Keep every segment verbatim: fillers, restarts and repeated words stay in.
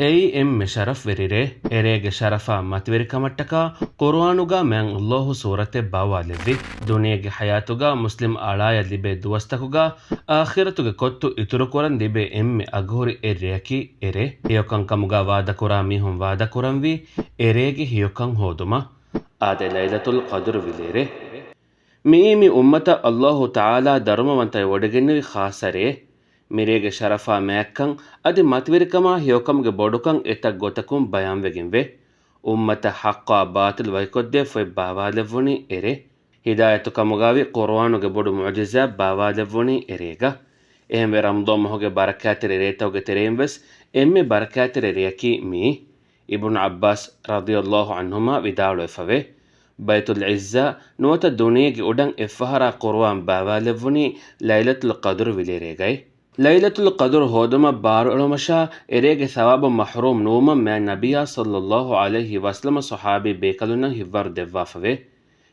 އެއީ އެންމެ ޝަރަފްވެރި ރޭ. އެރޭގެ ޝަރަފާ މަތިވެރިކަމަށްޓަކާ ޤުރުއާނުގަ މާތް ﷲ ސޫރަތެއް ބާވާލެއްވި. ދުނިޔޭގެ ޙަޔާތުގަ މުސްލިމް އަޅާޔަށް ލިބޭ ދުވަސްތަކުގަ އާޚިރަތުގެ ކޮއްތު އިތުރުކުރަން ލިބޭ އެންމެ އަގުހުރި އެއް ރެޔަކީ އެރޭ. ހެޔޮކަންކަމުގަ ވާދަކުރާ މީހުން ވާދަކުރަންވީ އެރޭގެ ހެޔޮކަން ހޯދުމަށް. އާދެ، ލައިލަތުލް ޤަދުރު ވިލޭރޭ. މިއީ މި އުއްމަތަށް ﷲ ތަޢާލާ ދަރުމަވަންތަވެވޮޑިގެންނެވި ޚާއްޞަ ރެއެއް. މިރޭގެ ޝަރަފާ މާތްކަން އަދި މަތިވެރިކަމާ ހެޔޮކަމުގެ ބޮޑުކަން އެތައް ގޮތަކުން ބަޔާންވެގެންވޭ. އުއްމަތަށް ޙައްޤާ ބާޠިލް ވަކިކޮށްދޭ ފޮތް ބާވާލެއްވުނީ އެރޭ. ހިދާޔަތުކަމުގައި ޤުރުއާނުގެ ބޮޑު މުޢުޖިޒާތް ބާވާލެއްވުނީ އެރޭގަ. އެހެންވެ ރަމަޟާން މަހުގެ ބަރަކާތްތެރި ރޭތަކުގެ ތެރެއިން ވެސް އެންމެ ބަރަކާތްތެރި ރެޔަކީ މިއީ. އިބްނު ޢައްބާސް ރަޟިޔަﷲ ޢަންހުމާ ވިދާޅުވެފަވޭ، ބައިތުލް ޢިއްޒާ ނުވަތަ ދުނިޔޭގެ އުޑަން އެއްފަހަރާ ޤުރުއާން ބާވާލެއްވުނީ ލައިލަތުލް ޤަދުރު ވިލޭރޭގައި. ލައިލަތުލް ޤަދުރު ހޯދުމަށް ބާރުއެޅުމަށާ އެރޭގެ ސަވާބުން މަޙްރޫމް ނުވުމަށް މާތް ނަބިއްޔާ ޞައްލަﷲ ޢަލައިހި ވަސައްލަމަ ޞަޙާބީ ބޭކަލުންނަށް ހިއްވަރު ދެއްވާފަވޭ.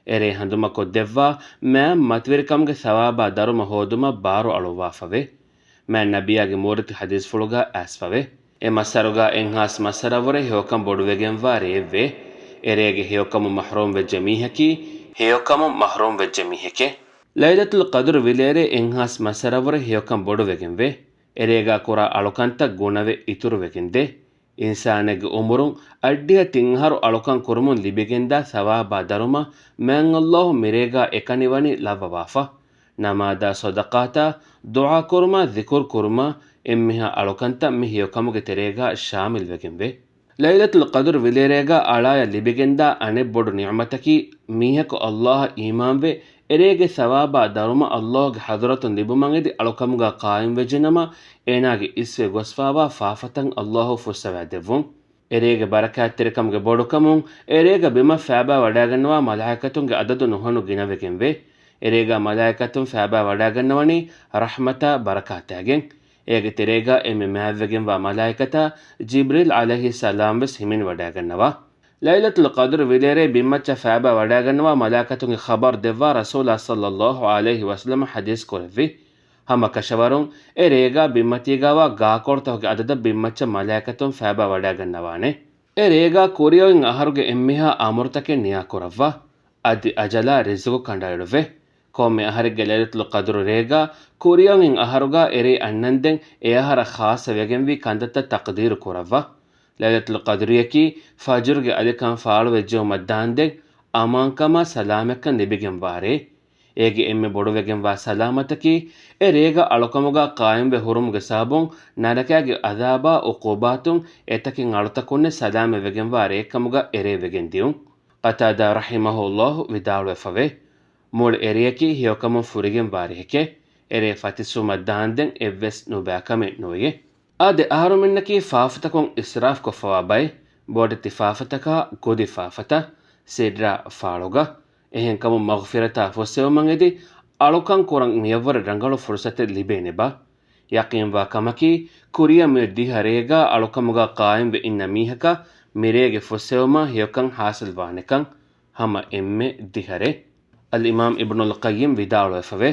އެރޭ ހަނދުމަކޮށްދެއްވާ މާތް މަތިވެރިކަމުގެ ސަވާބާ ދަރުމަ ހޯދުމަށް ބާރުއަޅުއްވާފަވޭ. މާތް ނަބިއްޔާގެ މޫރިތި ޙަދީޘްފުޅުގަ އައިސްފަވޭ. އެ މައްސަރުގަ އެއްހާސް މައްސަރަވަރެއް ހެޔޮކަން ބޮޑުވެގެންވާ ރެއެއްވޭ. އެރޭގެ ހެޔޮކަމުން މަޙްރޫމްވެއްޖެ މީހަކީ، ހެޔޮކަމުން މަޙްރޫމްވެއްޖެ މީހެކޭ. ލައިލަތުލް ޤަދުރު ވިލޭރޭ އެއްހާސް މައްސަރަވަރެއް ހެޔޮކަން ބޮޑުވެގެންވޭ. އެރޭގަ ކުރާ އަޅުކަންތައް ގުނަވެ އިތުރުވެގެންދޭ. އިންސާނެއްގެ އުމުރުން އަށްޑިހަ ތިން އަހަރު އަޅުކަން ކުރުމުން ލިބިގެންދާ ސަވާބާ ދަރުމަ މާތް ﷲ މިރޭގަ އެކަނިވަނީ ލައްވަވާފަ. ނަމާދާ، ޞަދަޤާތާ، ދުޢާކުރުމާ، ޛިކުރު ކުރުމާ، އެންމެހާ އަޅުކަންތައް މި ހެޔޮކަމުގެ ތެރޭގަ ޝާމިލްވެގެންވޭ. ލައިލަތުލް ޤަދުރު ވިލޭރޭގަ އަޅާޔަށް ލިބިގެންދާ އަނެއް ބޮޑު ނިޢުމަތަކީ، މީހަކު ﷲ އަށް އީމާންވެ، އެރޭގެ ސަވާބާ ދަރުމަ ﷲގެ ޙަޟްރަތުން ލިބުމަށްއެދި އަޅުކަމުގަ ޤާއިމްވެއްޖެނަމަ، އޭނާގެ އިސްވެ ގޮސްފާވާ ފާފަތައް ﷲ ފުއްސަވައިދެއްވުން. އެރޭގެ ބަރަކާތްތެރިކަމުގެ ބޮޑުކަމުން، އެރޭގަ ބިމަށް ފައިބާ ވަޑައިގަންނަވާ މަލާއިކަތުންގެ އަދަދު ނުހަނު ގިނަވެގެންވޭ. އެރޭގަ މަލާއިކަތުން ފައިބާ ވަޑައިގަންނަވަނީ ރަޙްމަތާ ބަރަކާތާގެން. އޭގެ ތެރޭގަ އެންމެ މާތްވެގެންވާ މަލާއިކަތާ ޖިބްރީލް ޢަލައިހިއްސަލާމް ވެސް ހިމެނިވަޑައިގަންނަވާ. ލައިލަތުލް ޤަދުރު ވިލޭރޭ ބިންމައްޗަށް ފައިބާ ވަޑައިގަންނަވާ މަލާއިކަތުންގެ ޚަބަރު ދެއްވާ ރަސޫލާ ޞައްލަﷲ ޢަލައިހި ވަސައްލަމަ ޙަދީޘް ކުރެއްވި. ހަމަ ކަށަވަރުން އެ ރޭގަ ބިންމަތީގަވާ ގާކޮޅުތަކުގެ އަދަދަށް ބިންމައްޗަށް މަލާއިކަތުން ފައިބާ ވަޑައިގަންނަވާނެ. އެ ރޭގަ ކުރިއަށް އަހަރުގެ އެންމެހާ އަމުރުތަކެއް ނިޔާކުރައްވާ. އަދި އަޖަލާ ރިޒުގު ކަނޑައެޅުއްވޭ. ކޮންމެ އަހަރެއްގެ ލައިލަތުލް ޤަދުރު ރޭގަ ކުރިއަށް އަހަރުގަ އެރޭ އަންނަންދެން އެ އަހަރަށް ޚާއްޞަވެގެންވީ ކަންތައްތައް ތަޤްދީރު ކުރައްވާ. ލައިލަތުލް ޤަދުރިއަކީ ފަޖުރުގެ އަލިކަން ފާޅުވެއްޖެއުމަށް ދާންދެން އަމާންކަމާ ސަލާމަތްކަން ލިބިގެންވާ ރޭ. އޭގެ އެންމެ ބޮޑުވެގެންވާ ސަލާމަތަކީ، އެ ރޭގަ އަޅުކަމުގަ ޤާއިމްވެ ހުރުމުގެ ސަބަބުން ނަރަކައިގެ ޢަޛާބާ ޢުޤޫބާތުން އެތަކެއް އަޅުތަކުންނެއް ސަލާމަތްވެގެންވާ ރެއެއްކަމުގަ އެރޭ ވެގެން ދިޔުން. ޤަތާދާ ރަޙިމަހުﷲ ވިދާޅުވެފަވޭ، މުޅި އެރެޔަކީ ހެޔޮކަމުން ފުރިގެންވާ ރެހެކޭ. އެރޭ ފަތިސްވުމަށް ދާންދެން އެއްވެސް ނުބައިކަމެއް ނުވެޔޭ. އާދެ، އަހަރުމެންނަކީ ފާފަތަކުން އިސްރާފް ކޮށްފަވާ ބައެއް، ބޮޑެތި ފާފަތަކާ ގުދި ފާފަތައް، ސިއްރާ ފާޅުގަ. އެހެންކަމުން މަޣްފިރަތާ ފުއްސެވުމަށް އެދި، އަޅުކަން ކުރަން މިއަށްވުރެ ރަނގަޅު ފުރުޞަތެއް ލިބޭނެބާ؟ ޔަޤީންވާ ކަމަކީ، ކުރިއަށް މި ދިހަ ރޭގަ އަޅުކަމުގަ ޤާއިމްވެ އިންނަ މީހަކަށް މިރޭގެ ފުއްސެވުމާ ހެޔޮކަން ޙާޞިލްވާނެކަން. ހަމަ އެންމެ ދިހަ ރޭ. އަލްއިމާމް އިބްނުލް ޤައްޔިމް ވިދާޅުވެފަވޭ،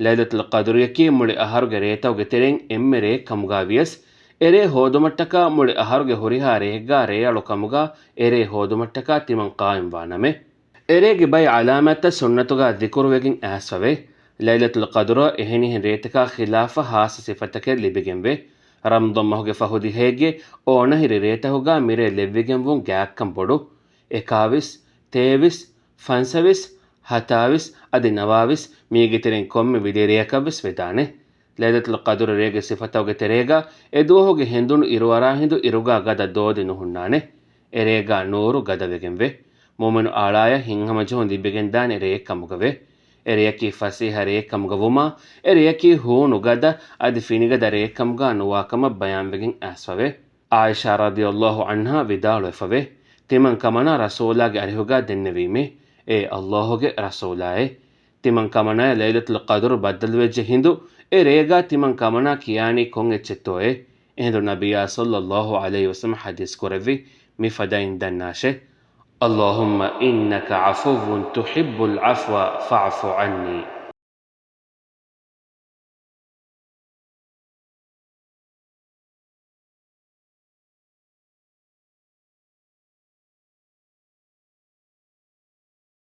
ލައިލަތުލް ޤަދުރިއަކީ މުޅި އަހަރުގެ ރޭތަކުގެ ތެރެއިން އެންމެ ރެއެއް ކަމުގަ ވިޔަސް، އެރޭ ހޯދުމަށްޓަކާ މުޅި އަހަރުގެ ހުރިހާ ރެއެއްގަ ރޭއަޅު ކަމުގަ އެރޭ ހޯދުމަށްޓަކާ ތިމަން ޤާއިމްވާނަމޭ. އެރޭގެ ބައެއް ޢަލާމާތްތައް ސުންނަތުގަ ޛިކުރުވެގެން އައިސްފަވޭ. ލައިލަތުލް ޤަދުރަށް އެހެނިހެން ރޭތަކާ ޚިލާފަށް ޚާއްޞަ ސިފަތަކެއް ލިބިގެންވޭ. ރަމަޟާން މަހުގެ ފަހު ދިހައެއްގެ އޯނަހިރި ރޭތަކުގަ މިރޭ ލެއްވިގެންވުން ގާތްކަން ބޮޑު. އެކާވީސް، ތޭވީސް، ފަންސަވީސް، ހަތާވީސް އަދި ނަވާވީސް، މީގެ ތެރެއިން ކޮންމެ ވިލޭރެޔަކަށްވެސް ވެދާނެ. ލައިލަތުލް ޤަދުރު ރޭގެ ސިފަތަކުގެ ތެރޭގަ އެ ދުވަހުގެ ހެނދުނު އިރުއަރާ ހިނދު އިރުގަ ގަދަ ދޯދި ނުހުންނާނެ. އެރޭގަ ނޫރު ގަދަވެގެންވޭ. މުއުމިނު އާޅާޔަށް ހިތްހަމަޖެހުން ލިބިގެންދާނެ ރެއެއްކަމުގަވޭ. އެރެޔަކީ ފަސޭހަ ރެއެއްކަމުގަ ވުމާ، އެރެޔަކީ ހޫނު ގަދަ އަދި ފިނިގަދަ ރެއެއްކަމުގަ ނުވާކަމަށް ބަޔާންވެގެން އައިސްފަވޭ. ޢާއިޝާ ރަޟިޔަﷲ ޢަންހާ ވިދާޅުވެފަވޭ، ތިމަން ކަމަނާ ރަސޫލާގެ އަރިހުގަ ދެންނެވީމޭ، އޭ ﷲގެ ރަސޫލާއޭ! ތިމަން ކަމަނާޔަށް ލައިލަތުލް ޤަދުރު ބައްދަލުވެއްޖެ ހިނދު، އެ ރޭގަ ތިމަން ކަމަނާ ކިޔާނީ ކޮން އެއްޗެއްތޯއޭ؟ އެހިނދު ނަބިއްޔާ ޞައްލަﷲ ޢަލައިހި ވަސައްލަމަ ޙަދީޘް ކުރެއްވި މި ފަދައިން ދަންނާށޭ. اللهم إنك عفو تحب العفو فاعف عني.